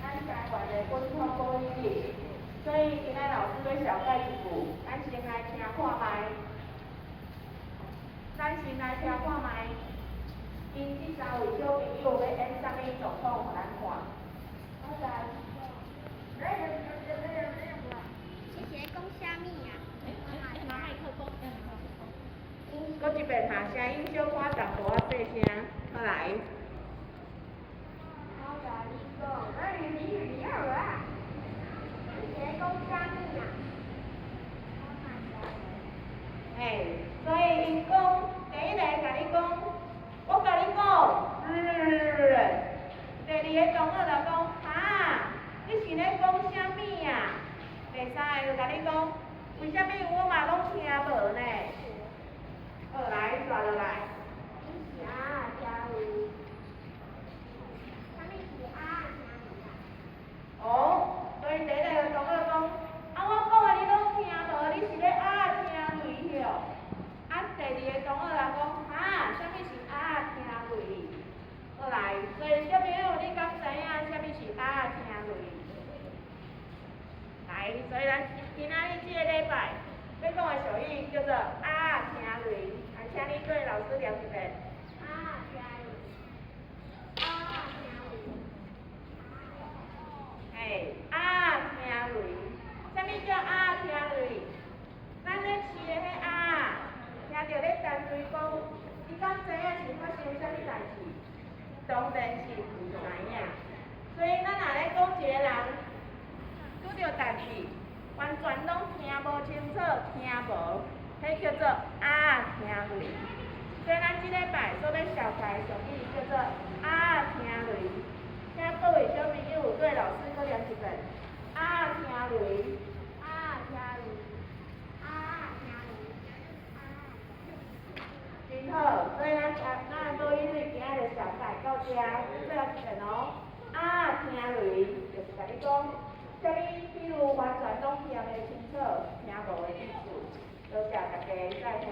咱台灣的本土國語日，所以今仔老師欲紹介一句，咱先來聽看覓。咱先來聽看覓，𪜶這三位小朋友欲演啥物狀況予咱看。好來。這是咧講啥物啊？拿麥克風，拿麥克風。閣一遍哈，聲音小可淡薄仔細聲，好來。我共你講，你啊，這是咧講啥物啊？嘿，所以𪜶講，第一个共你講，我共你講，第二个同學就講，哈，你是咧講啥物啊？第三个就共你講，為啥物我嘛攏聽無呢？好，來，煞落來。你是啊，聽有？啥物是啊，聽有啊？哦，所以第一个同學講，啊，我講的你攏聽無，你是咧啊聽雷喲？啊，第二个同學就講，哈，啥物是啊聽雷？好來，所以小朋友，你敢知影啥物是啊聽雷？來，所以咱今仔日這个禮拜欲講的俗語叫做啊聽雷，來，請你對老師念一遍。啊，聽雷。啊，聽雷。嘿，啊聽雷，啥物叫啊聽雷？咱咧飼的彼鴨，聽著咧單對講，你敢知影是發生啥物代誌？當然是毋知影。所以咱若咧講一个人拄著代誌，完全攏聽無清楚，聽無，彼叫做啊聽雷。所以咱這禮拜所欲紹介的俗語叫做啊聽雷。請各位小朋友對老師閣念一遍。啊聽雷。啊，聽雷。啊，聽雷。真好，所以咱啊，咱母語對今仔日紹介到遮，最後一遍哦。啊聽雷，就是共你講，啥物比如完全攏聽袂清楚、聽無的意思。多謝大家，再會。